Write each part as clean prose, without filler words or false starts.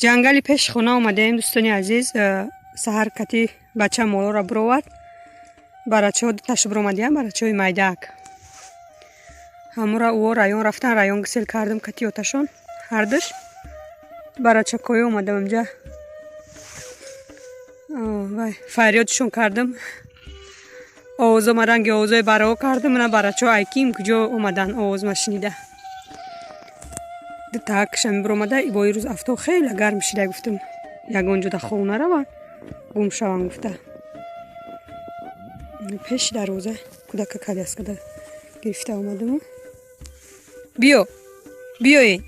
Ҷангали пеши хона омадаем, дӯстони азиз. Саҳар кати бача молоро бировард. Барачаҳо дуташ биромадиям, барачаҳои майдаак. Ҳамура ӯо район рафтан, район гусел кардам кати оташон ҳардуш. Барачакоё омадам инҷа. Вай фарёдшон кардам. Овозома ранги овозои бараҳо кардам, мана барачаҳо айким куҷо омадан овозма шунида. Дутаакшам биромада, бо ин рӯз афтоб хеле гарм шида, гуфтам ягон ҷода хов нараванд, гум шаванд гуфта. Пеши дарвоза кӯдака коляскада гирифта омадаму. Биё, биёед.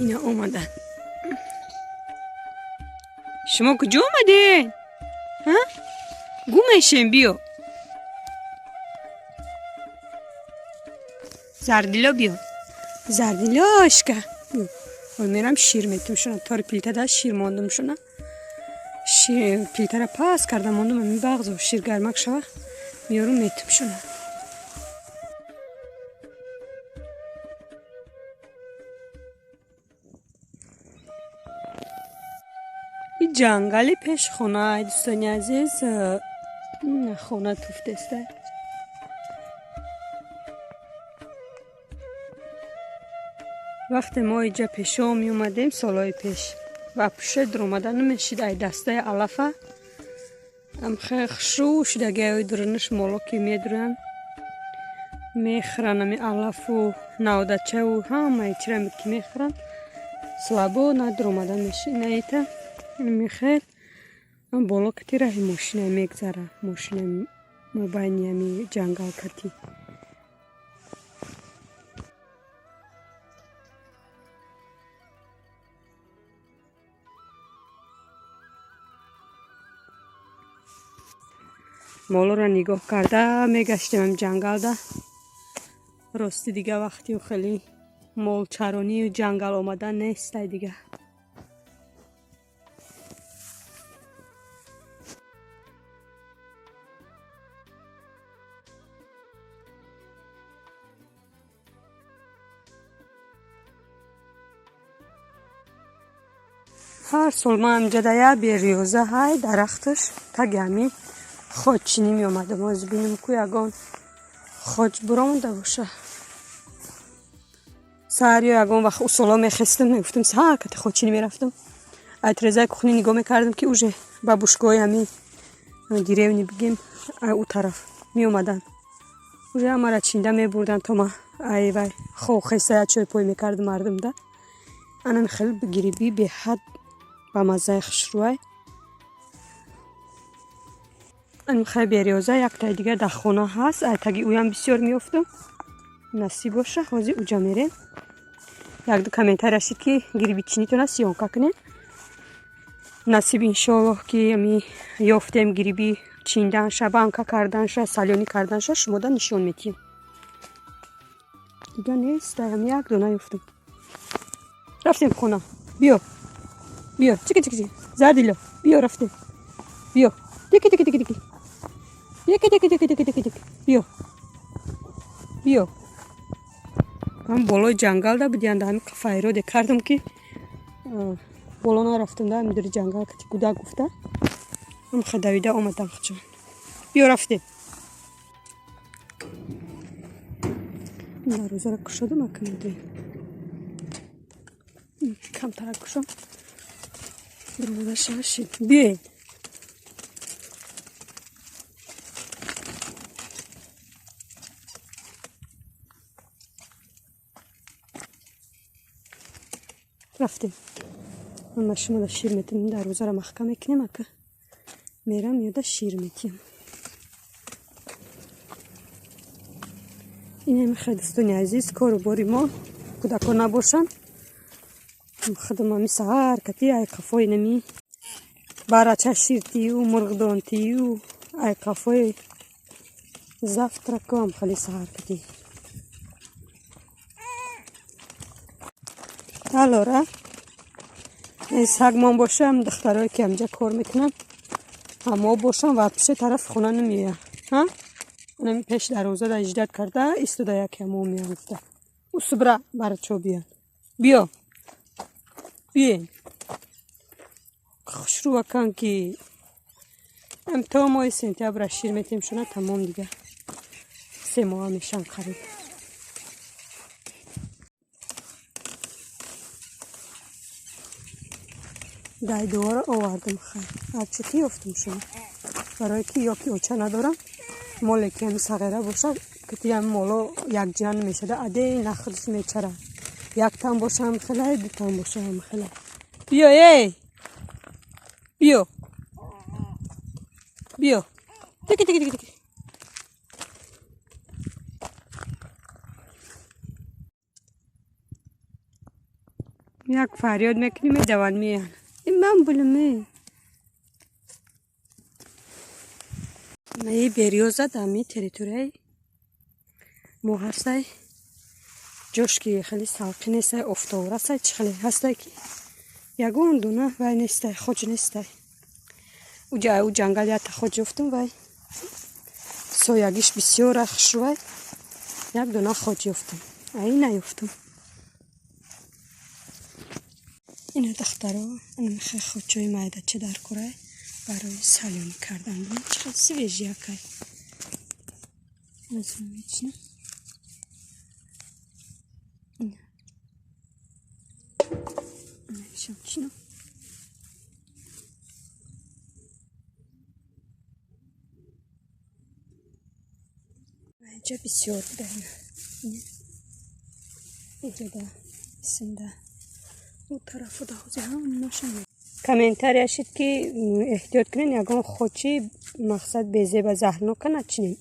Ина омадан. Шумо куҷо омадед? Ҳа? Гум мешем, биё. Зардило, биё. Зардилошка. Биё. Ой, мерам шир метум шуна, тори плитада шир мондум шуна. Шир плитара пас карда мондум, ами бағзо шир гармак шава, меёрум метум шуна. И ҷангали пеши хона, дӯстони азиз, хона туфтеста. Вақте мо иҷа пешо меомадем солҳои пеш, ва пуше дуромада намешид ай дастаи алафа. Амхе хушрӯ шидаги дурунаш моло ки медуранд, мехӯранд ами алафу навдачаву ҳамаи чира ки мехӯранд, слабо надуромада мешид. Наита михел боло кати раҳи мошина мегзара, мошина мобайни ами ҷангал кати. Молоро нигоҳ карда мегаштем ами ҷангалда. Рости дига вақтиу хеле молчаронию ҷангал омадан нестай дига. Ҳар сол ман амҷада як бериёза ҳай дарахташ таги ҳами хоҷчинӣ меомадам. Ҳозир бинем ку ягон хоҷ биромада боша. Саҳар ё ягон вақт усоло мехестам, мегуфтам саҳар кати хоҷчинӣ мерафтам. Ай трезаи кухни нигоҳ мекардам, ки уже бабушкаҳои ҳами деревни бигем, ай ӯ тараф меомаданд. Уже ҳамаро чинда мебурданд, то ман ай вай хов хеста як чой пой мекардам мардумда. Анами хеле гириби беҳад ба маззаи хушрӯай. Хай бериёза яктаи дигар дар хона ҳаст, ай таги ӯям бисёр меёфтам. Насиб боша, ҳозир уҷа мерем. Якду комментарий расид, ки гирибичинитона съёмка кунем. Насиб иншоаллоҳ, ки ами ёфтем гириби чинданша, банка карданша, салёнӣ карданша шумода нишон метиҳем. Дига нест, ами як дона ёфтам. Рафтем хона. Биё. Биё, чики чики чики. Зардило, биё рафтем. Биё. Тики тики тики тики. Тики тики тики тики тики тики. Биё. Биё. Ҳам болои ҷангалда будианда ҳами файроде кардам, ки боло нарафтам да, ҳами дури ҷангал кати гудак гуфта. Ҳам давида омадам хучон. Биё рафтем. Дарвозаро кушодам, ака медоем. Камтарак кушом. Дарвоза шашид. Биёед. Рафтем. Ман ба шумо шир метиҳам, дарвозаро маҳкам мекунем, ака. Мерам ёда шир метиҳам. Ин хеле, дӯстони азиз, кору бори мо кӯдакон набошанд. Худам ами саҳар кати ай қафои нами барача ширтию, мурғдонтию, ай қафои завтракам хеле саҳар кати. Алора сагмон бошам, духтарое ки ҳамҷа кор мекунанд, ҳамо бошам ва пеши тарафи хона намеояд. Ҳа? Анами пеши дарвоза да иждат карда истода, яке ҳамо меян гуфта. Усубра барачо биён. Биё. Биен. Хушрӯакан ки ам то моҳи сентябра шир метем шуна, тамом, дига 3 моҳа мешан қариб. Дайдуоро овардам, хай, ҳарчи ки ёфтам шуна, барое ки ё ки оча надорам, моле ки ҳами сағира бошад, китиам моло якҷиан мешада, адей нахудш мечара, як тан бошам хелай, ду тан бошам хелай. Биё, эй, биё, биё, тики, тики, тики, тики. Як фарёд мекунӣ, медаванд, меян. Ман булме наи берёза дами территорияи мо ҳастай, ҷош ки хеле салқи нестай, офтоб расай, чӣ хеле ҳастай ки ягон дуна вай нестай, хоҷ нестай. Уҷа ӯ ҷангал якта хоҷ ёфтум, вай соягиш бисёра, хушрӯвай, як дуна хоҷ ёфтум, аи наёфтум. Ина, духтаро, ана хочои майдача дар курай барои салёнӣ кардан. Бинед, чӣ хел свежий якай. Мечинам. Ина, чинам. Инҷа бисёр буда, ина иҷода исинда у тарафу даҳози ҳамаша. Комментария шид ки эҳтиёт кунед, ягон хочи мақсад безеба заҳрнока начинем.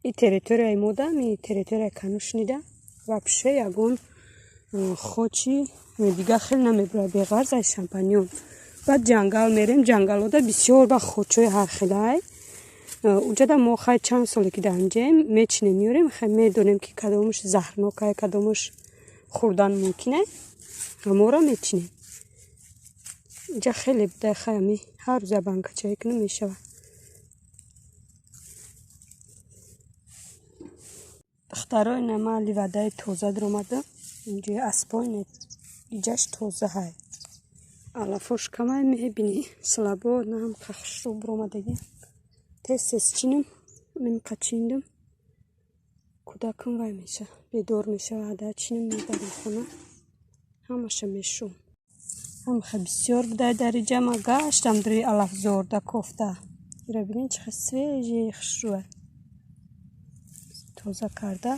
И территорияи мода, ми территорияи конюшнида вообще ягон хочи дига хел намебурад, беғарз ай шампаньон. Баъд ҷангал мерем, ҷангалода бисёр ба хочҳои ҳархелай. Уҷада мо хай чанд соле ки дар инҷаем, мечинем, меорем, хай медонем ки кадомаш заҳрнокай, кадомаш хӯрдан мумкинай, ҳаморо мечинем. Инҷа хеле буда, хай, ами ҳар рӯза банкачае кунем, мешавад. Духтаро, ина ма ливадаи тоза даромадам. Инҷои аспо иҷаш тоза ҳай, алафош камай, мебинӣ, слабо наам хушрӯ буромадагӣ. Тез тез чинам, нимқа чиндум, кӯдакам вай меша, бедор мешава, ада чинам, мебарам хона, ҳамаша мешӯм. Ҳамаха бисёр будай дар иҷа, ма гаштам дури алафзорда кофта. Ира бинед, чӣ хел свежий, хушрӯа. Тоза карда,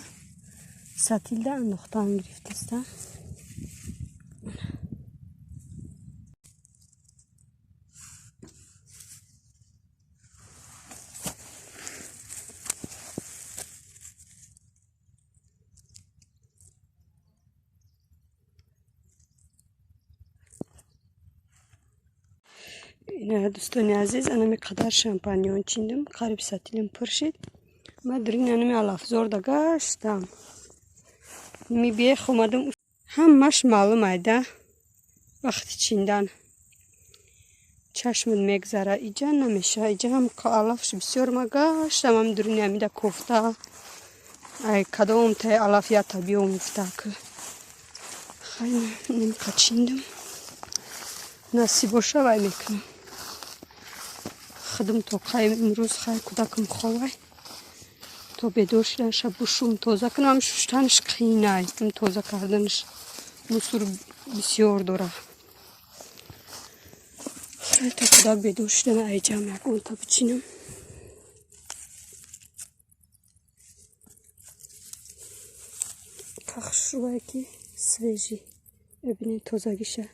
сатилда андохтан гирифтаста. Ина, дӯстони азиз, анами қадар шампаньон чиндум, қариб сатилим пур шид. Ма дурин анами алафзорда гаштам, ми бех омадам, ҳамаш маълум айда. Вақти чиндан чашмат мегзара, иҷа намеша, иҷа ҳам алафш бисёр. Ма гаштам ам дуруни амида кофта, ай кадом тай алаф ята биём гуфтак. Хай, нимқа чиндум, насиб боша, вай мекунам худум то қай имрӯз. Хай, кӯдакам ховай, то бедор шиданша бушум, тоза кунам. Шуштанаш қиинай, тоза карданаш мусор бисёр дора. Хай, то кӯдак бедор шудан айҷам ягонта бичинам. Хушрӯвае ки свежий, бибинед тозагиша.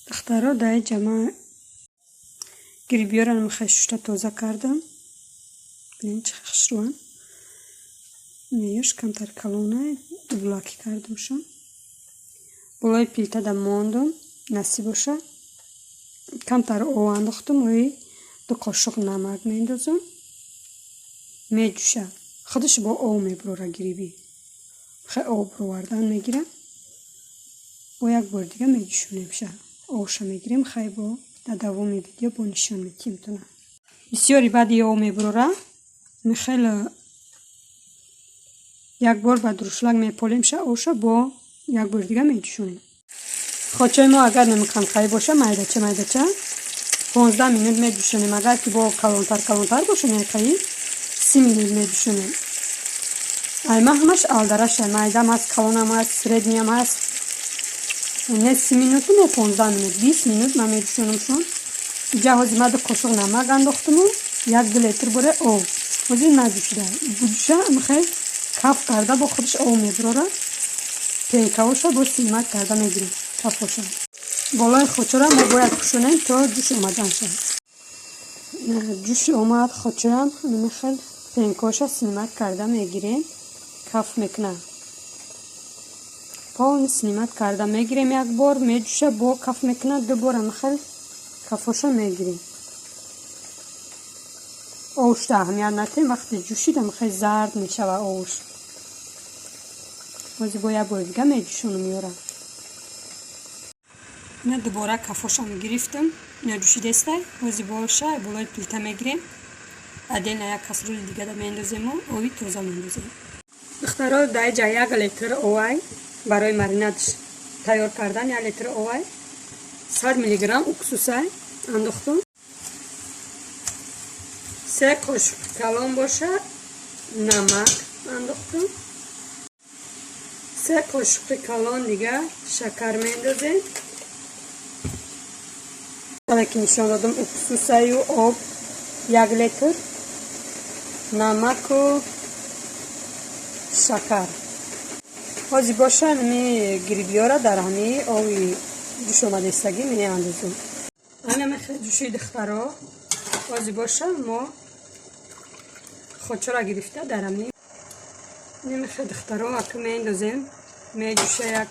Духтаро, дар инҷа ман грибиёро мехоҳ шушта тоза кардам. Бинед, чӣ хушрӯанд. Меёш камтар калонай, дублакӣ кардамшон. Болои плитада мондум, насиб боша. Камтар об андохтум, ои 2 қошуқ намак меандозам. Меҷӯша. Худаш бо об мебурора гриби. Хеле об бировардан мегирам. Бо як бори дига меҷӯшонемша. Обша мегирем, хай, бо дар давоми видео бо нишон метиҳем тона. Бисёри баъди об мебурора. Михел як бор ба дуршлаг меполемша, оша бо як бори дига меҷӯшонем. Хочои мо агар намиканқаи боша, майдача майдача 15 минут меҷӯшонем. Агар ки бо калонтар калонтар боша, меқаи 30 минут меҷӯшонем. Айма ҳамаш алдараша, майдам ҳаст, калонам ҳаст, средний ам ҳаст. Не 30 минуту, не 15 минут, 20 минут ман меҷӯшонамшон. Иҷа ҳозир ма ду қошуқ намак андохтуму 1-2 литр боре об. Ҳозир наҷӯшида. Буҷӯша, михел каф карда бо худаш об мебурора. Пенка оша бо снимать карда мегирем кафоша. Болои хочора мо бояд пӯшонем то ҷӯш омадан шавад. Ҷӯш омад хочоям, михел пенка оша снимать карда мегирем. Каф мекунад. Полный снимать карда мегирем, як бор меҷӯша, бо каф мекунад, ду бор михел кафоша мегирем. Овушта аҳамият натем, вақте ҷӯшид, михел зард мешава овуш. Ҳозир бо як бори дига меҷӯшонам ёра. Ина дубора кафошам гирифтам, ина ҷӯшидестай. Ҳозир боша болои плита мегирем. Отдельно як кастрюля и дигада меандозему ови тоза меандозем. Духтаро, дар ҷа 1 литр овай барои маринад тайёр кардан, 1 литр овай, 100 миллиграмм уксусай андохтум. Се қошуқ калон боша намак андохтум. Се қошуқи калон дига шакар меандозем. Ки нишон додам, уксусаю об 1 литр, намаку шакар. Ҳозир боша ҳами гриби ёра дар ҳами ови ҷӯш омадаистагӣ меандозем. Анаме ҷӯши, духтаро. Ҳозир боша мо хочора гирифта дар ҳами немихе, духтаро, ака меандозем, меҷӯша як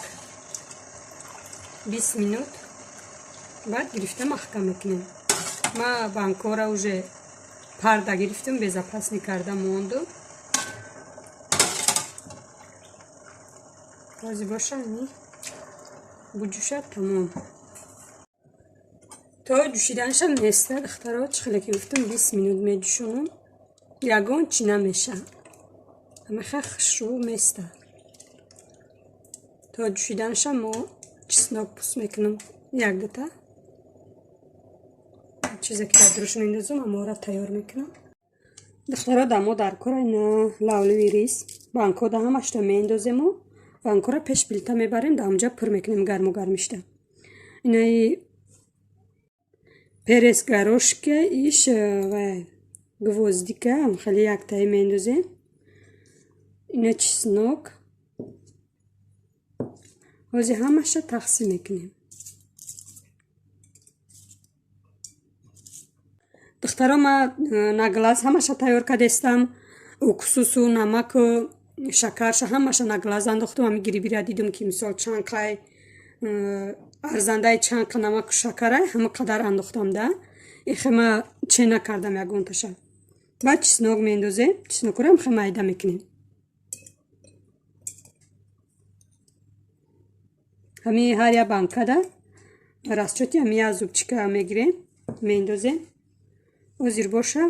20 минут, баъд гирифта маҳкам мекунем. Ма банкора уже парда гирифтам, безопасный карда монду. Ҳозир боша ами буҷӯша, тамом. То ҷӯшиданашам неста, духтаро, чӣ хеле ки гуфтам, 20 минут меҷӯшонам, ягон чӣ намеша, амиха хушрӯ места. То ҷӯшиданашам мо чеснок пӯст мекунам, як дута чизе ки дар дуруш мендозам, амора тайёр мекунам. Духтаро, дамо дар кора ина лавливи рис банкода ҳамашта меандозему банкора пеш плита мебарем, дар ҳамҷа пур мекунем гарму гармишта. Инаи перец горошка иш ва гвоздика хеле яктаи меандозем. Ина чеснок. Ҳозир ҳамаша тақсим мекунем. Духтаро, ма на глаз ҳамаша тайёр кардестам. Уксусу намаку шакарша ҳамаша на глаз андохтам. Ҳами гриби ра дидум, ки мисол чанд қай арзандаи, чанд қа намаку шакарай, ҳама қадар андохтам да. Ихема че накардам ягонташа. Баъд чеснок меандозем, чеснок ро ҳам майда мекунем. Ҳами ҳар як банкада расчёт и ҳами як зубчика мегирем, меандозем. Ҳозир боша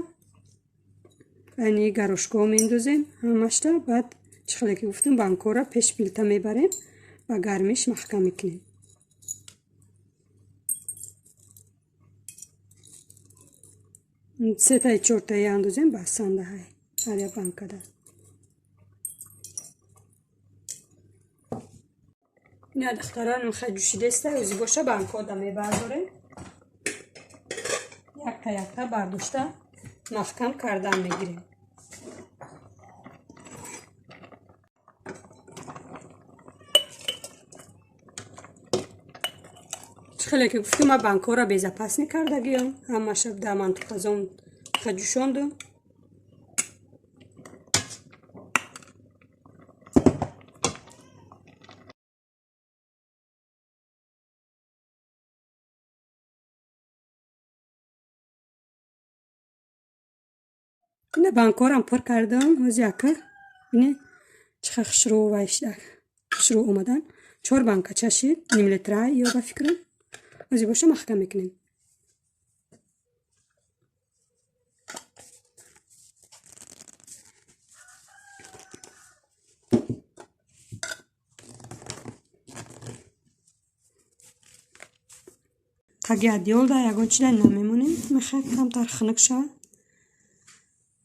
айни горошка ҳо меандозем ҳамашта. Баъд чӣ хеле ки гуфтам, банкора пеш плита мебарем, ба гармиш маҳкам мекунем. Сетаи чортаи андозем, басандаҳай ҳар як банкада. Ина, духтарон, михай ҷӯшидеста. Ҳозир боша банкода мебардорем, якта якта бардошта маҳкам кардан мегирем. Чӣ хеле ки гуфтам, ма банкора безопасный кардагиём, ҳамаша дар мантуқазон ҷӯшондум. Ина банкорам пур кардам. Ҳозир ака бине, чӣ хел хушрӯ вайшда, хушрӯ омадан. Чор банка чашид, ним литра ё ба фикрам. Ҳозир боша маҳкам мекунем. Таги одеялда, ягон чида намемонем. Мехоҳем камтар хунук шавад.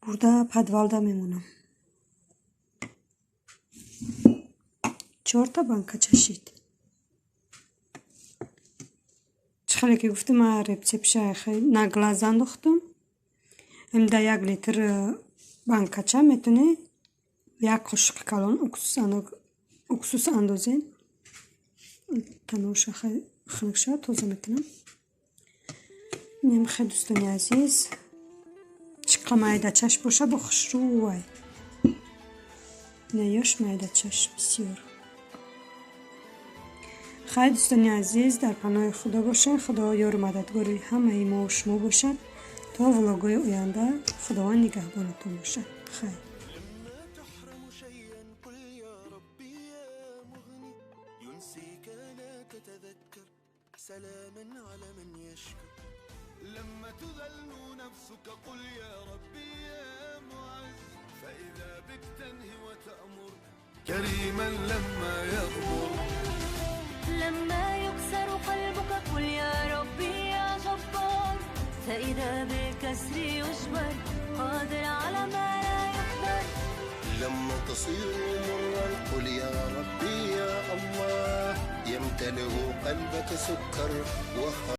Бурда подвалда мемонам. Чорта банка чашид. Чӣ хеле ки гуфтам, ман рецептша на глаз андохтам. Имда 1 литр банкача метавонед як қошуқи калон уксус андозед. Таноша хунук шавад, тоза мекунам. Инам хел, дӯстони азиз. Чӣ қа майдачаш боша, бо хушрӯвай. Инаёш майдачаш бисёр. Хайр, дӯстони азиз, дар паноҳи Худо бошед. Худо ёру мададгори ҳамаи мову шумо бошад. То влогҳои оянда Худованд нигаҳбонатон бошад. Хайр. لما تحرم شيئا قل يا ربي يا مغني ينسيك لا تتذكر سلاما على من يشكر. لما تذل نفسك قل يا ربي يا معز فإذا بك تنهي وتأمر كريما لما يغمر. لما يكسر قلبك قل يا ربي يا جبار فإذا بالكسر يجبر قادر على ما لا يقدر. لما تصير مرا قل يا ربي يا الله يمتلئ قلبك سكر.